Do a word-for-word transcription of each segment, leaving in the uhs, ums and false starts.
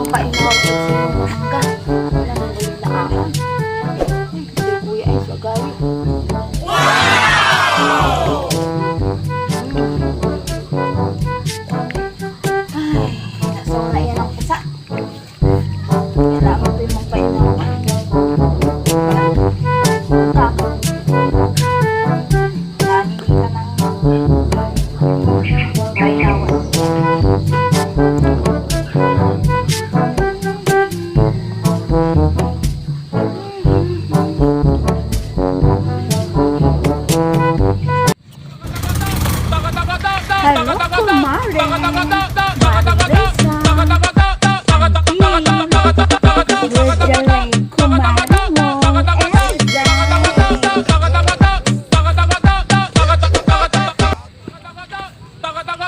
Painaw ed sino mangga. Ilang mo yung naaman. Ay, hindi, kuya, ay, sagay. Wow! Ay, nasaw na yan ang pusa. Kailangan ko yung magpainaw. Kaka. Dami ka ng painawan. Hello, kumare. Marisa. King. We're delayed, kumare mo, Elsa.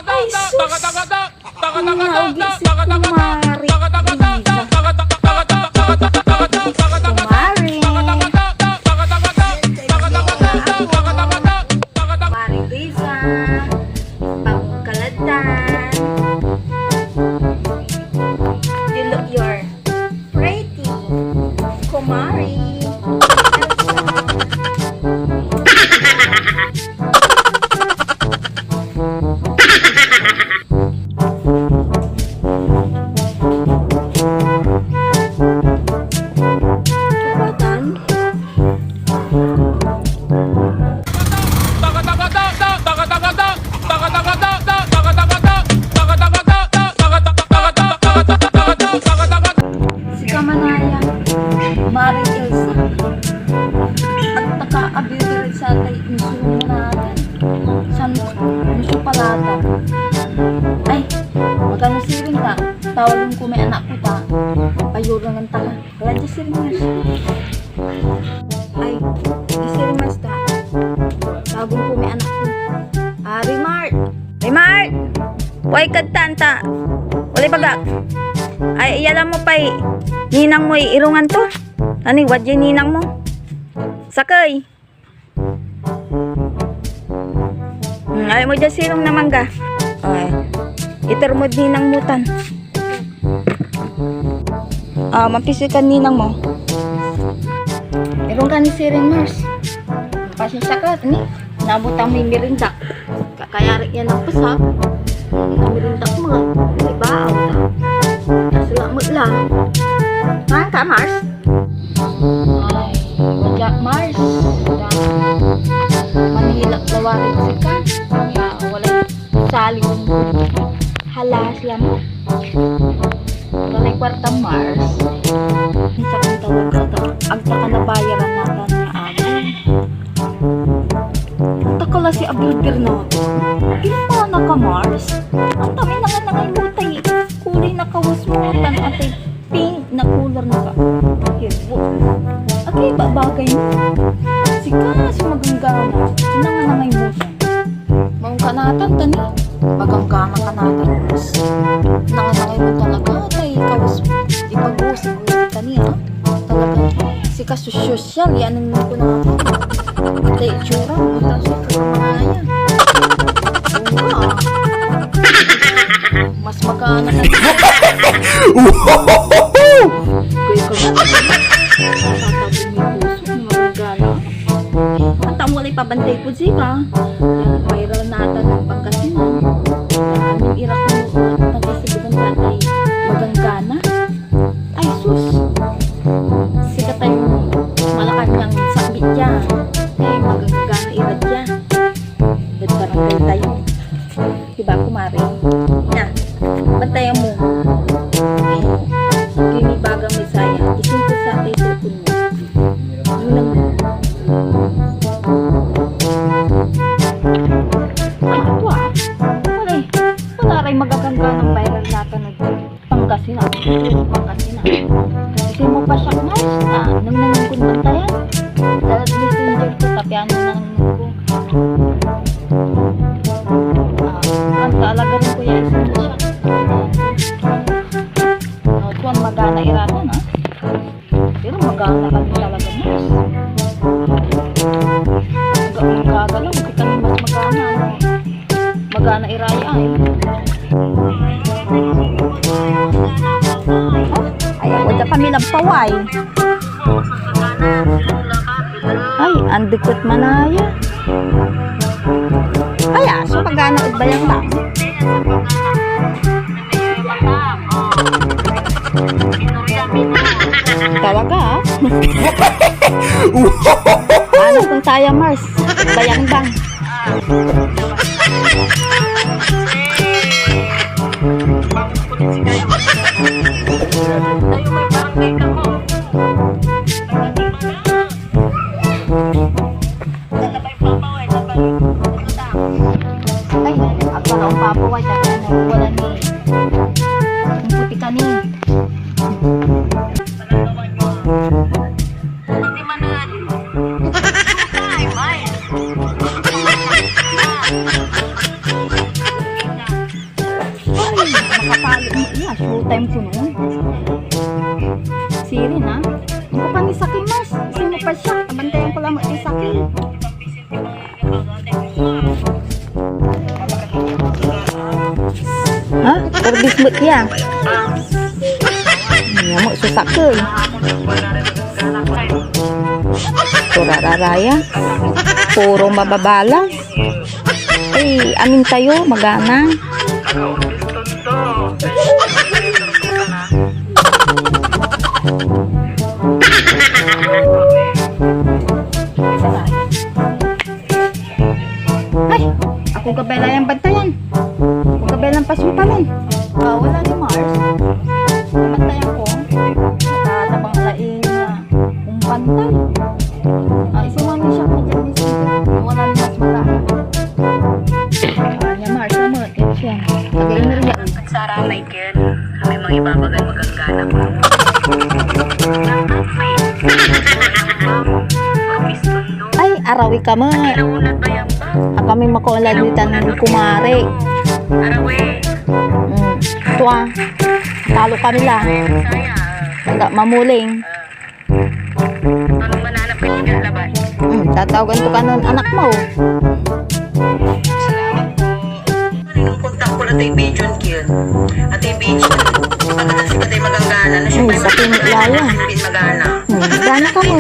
Ay, sus! Ang naugi si Kumare Liza. Kumare. Kumare Liza. Bangon ka la dian. You look your pretty. Kumare. Sika manaya, Mare Elsa. Agta ka abibil ed satay insulo mo natan. San, insulo palatan. Ay, magano sirin ka? Tawagen ko may anak ko ta. Payurangan ta ka. Wala dia sirin, Mars. Ay, di sirin, Mars, ta. Tawagen ko may anak ko. Ah, Remart! Remart! Way kad tan ta. Walay bagak. Ay, iyalam mo pay ninang mo, irungan to. Ani, wadyay ninang mo. Sakey. Hmm, ay mo dyan silong na mangga. Ay, iter mod ninang mo tan. Ah, mampisi kan ninang mo. Irung ka ni sirin, Mars. Pasensya ka, ni. Nabutan mo yung merinda. Kakayarik yan ang pasap. Namirinda ko mga ibaaw na. Salamat lang. Saan ka, Mars? Ay, wala, Mars. Manila, lawarin sika. Kaya wala saling. Hala, sila mo. Walay kwarta, Mars. Minsan talaga, agta ka nabayaran natan ya amin. Takala si Abel Bernardo. Ilpana ka, Mars. Ang dami na nga nangay mo tay kulay na kawas mo, tan atay pink na color na ka. Hibo. Agay babagay mo. Sika so maganggana. Inangan na ngay mo. Maong ka natan, tani. Maganggana ka natan, Mars. Inangan na ngay mo talaga, tay kawas mo. Ipag-usig-usig, tani, ha? Talaga. Sika so sosyal, yan ang ko na ako. Tay itsura, mo ta so itsura mga yan. Oo nga, ah. Mas magana ka. Goy ka ba? Tatabon mo yung puso, magana. Ang tamo walay pabantay ko, Zika. Yan, viral natan ng Pangasinan. Yan, aming irak mo, pati si Bugong Tatay, maganggana. Ay, sus! Sikatayo, Malacañang sakbit ya. Ay, maganggana ira dia. Ed barangay tayo. Diba, kumare? Na, bantayan mo. Eh, kinibagang Messiah. Isin ko sa kay cellphone mo. Yun ang ano to, ah. Wala eh. Wala ray magagangga ng viral natan ed Pangasinan. Pangasinan. Kasi mo pa siya, Mars, ah, nung nanungkun bantayan. Dalat messenger ko, tapian mo nanungkun ko. Ah, ang talaga rin, kuya, isang siya. Oh, tuwan magana iratan, ah. Pero magana kami talaga, Mars. Mag-, magagalaw, hindi kami mas magana, ano. Magana iraya, ay. Paway. Ay, andeket manaya. Ay, aso, magana ed bayang lang. Talaga, ah. Ano kung taya, Mars? Bayang lang. Ay, agko la ompapaway, ta wala ni. Ang puti ka ni. Ay, makapalo mo iya. Showtime ko noon. Sirin, ha? Ang kapan ni Saki, Mars. Sino pa siya? Nabantayan ko lamang si Saki. Ha? Orbis mo iya. Niya mo, susakol. Turararaya. Puro mababalas. Ay, amin tayo, magana. Ay, ako gabay la yan bantayan. Ako gabay lan pasumpalen. Ah, wala ni Mars. Bantayan ko. Nakatabang la eh, ah, umpantay. Ah, isuman mo siya kay Janice. Wala ni mas mala. Ah, niya Mars, ano? Yan siya. Pag-iinir niya. Saramay Ken, may mga ibabagan maganggana ko. Ay, arawi ka met. Naunat ba yan ba? Kami makaulad ni tan kumare. Arawi. Mm. Tua. Talo kami la. Saya. Taga mamuling. Anong mananap ka dyan, labas? Hmm, tatawagan ko kanon anak mo. Salamat po. Anong kontak ko na tayo, Bijon Kill? Ate Bijon, pagkatapos ka tayo maganggana na siya. Hmm, sa Pinoy Laya. Pin magana. Hmm, gana ka mo.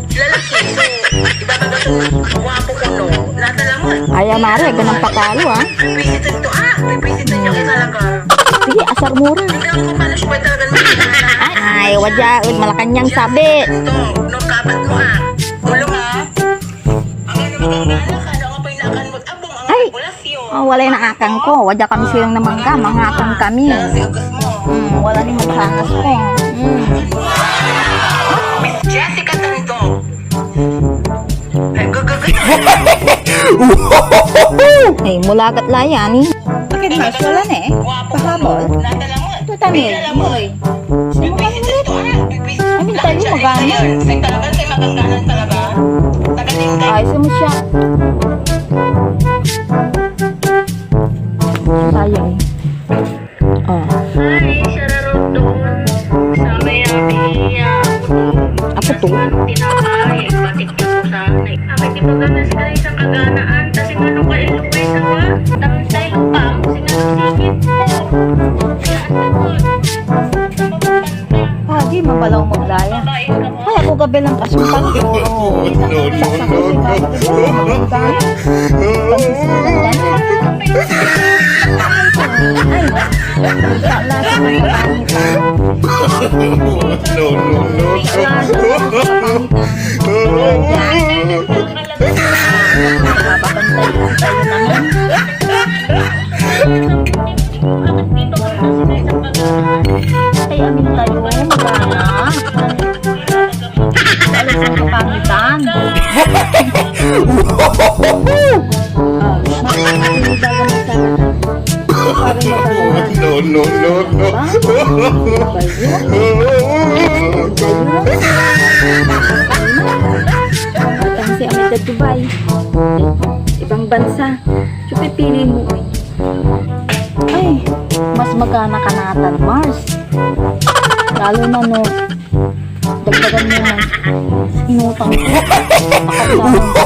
Lalaki, so, ibabaga ko, guwapo ko, no? Natalamon. Ay, amare, ganang patalo, ah. Pipisitan to, ah. Pipisitan nyo, eh, talaga. Sige, asar mo ra. Tingnan ko paano siya talaga. Ay, ay, wadya ed Malacañang sabi. Ito, no, kapat mo, ah. Ulo, ah. Ang ano, maganda, ano, ano, ano, pinakan mo, abong, ang ay, bulas yun. Oh, walay naakang ko. Wadya kami silang na mangga, mangakang kami. Nasa si August mo. Hmm, wala ni magsanas ko. Hmm. Miss Jessica Tandong. Ay, mulagat la yan, eh. Bakit mas wala na, eh? Pahabol? Tutan, eh. Sino ka ulit? Amin tayo, magana. Ay, sumusya. Sayang. Oh. Ay, siya ra raw doon sa may, ah, may, ah, apo to. Apo to? Tinapay, batik niya po sana. Akin di baga na sila isang kaganaan, kasi manong ka ilong may sawa, tapos tayo pa, sinasingit mo. Kaya ang takot. Pagi, mabalaw maglaya. Ay, ako gabi lang kasumpal ko. No, no, no, no. Ay, no, no, no, no. Ay, amin tayo, magana. Alas ang kapangitan. No, no, no, no. Atang si Amanda Dubai. Ibang bansa. So, pipili mo, eh. Ay, mas magana ka natan, Mars. Lalo na no, dagdagan mo ng inutang ko. Makakailangan ka.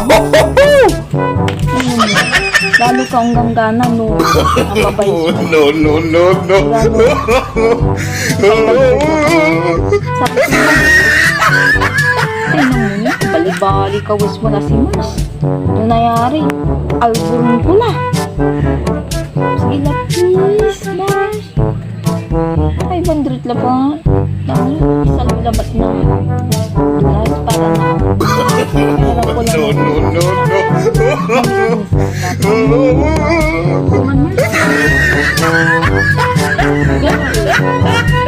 Hmm. Lalo ka ungganggana, no? Ang babae. No, no, no, no. Lalo. Sabi ko, "Tingnan mo, balibali kawes mo na si Mars. Ano nangyari? Alburon ko la." Sige la, please, Mars. Ay, bandrit la pa. Lang, isal mo labat na. Dulas para na. Parang ko lang. No, no, no, no. Kuman mo.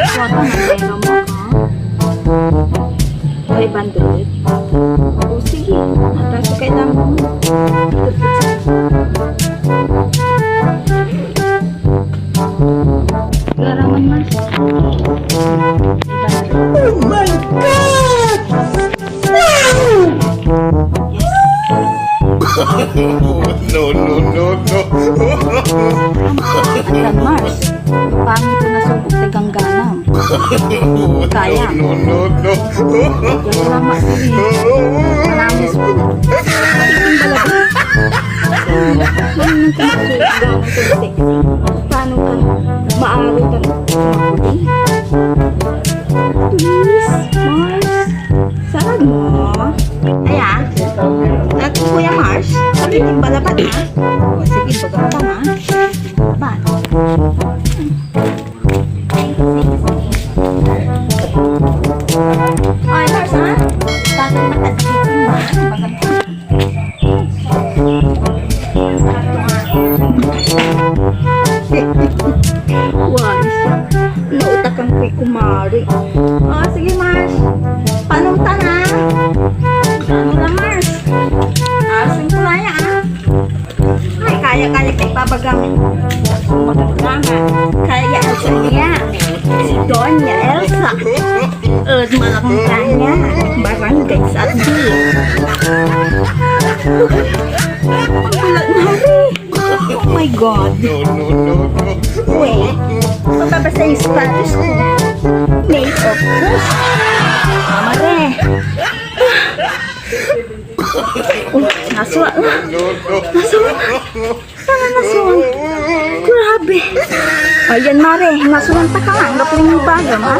Kuha ko na, pero mo, ha? Five hundred? O, sige. Mataas ang kailangan mo. Larawan, Mars. Oh my God! Wow! Yes. No, no, no, no. Ayan, Mars. Pangit ko na subok sa gangganam. Kaya. No, no, no, no. Salamat, sige. Salamat po. Tingin talaga. Ano nang pinagsusugawan ko sa sexy? Paano ka maaro ka? Please, Mars. Sarag mo. Ayan. At Kuya Mars, sabi din balabat, ha? O, sige, bagang ka, ha? Balabat. Ay, Mars, ha? Bagang ka, ha? Bagang ka. Wais. Nautakan ko'y kumari. O, sige, Mars. Paano ta na? Ano na, Mars? Asin ko na yan, ah. Ay, kaya, kaya kay Papa Gam. Maganda nga. Kaya, Elsa niya. Si Doña Elsa. Ed Malacanang, Barangay Saldi. Ang bulag na hari. Oh my God. No, no, no, no. Wait. Mababasa yung status ko. Made of course. Mare. Oh, nasulat na. Nasulat na. Tanga na, Son. Grabe. Ayan, Mare. Nasulan ta ka nga. Anggap mo yung bagam, ha?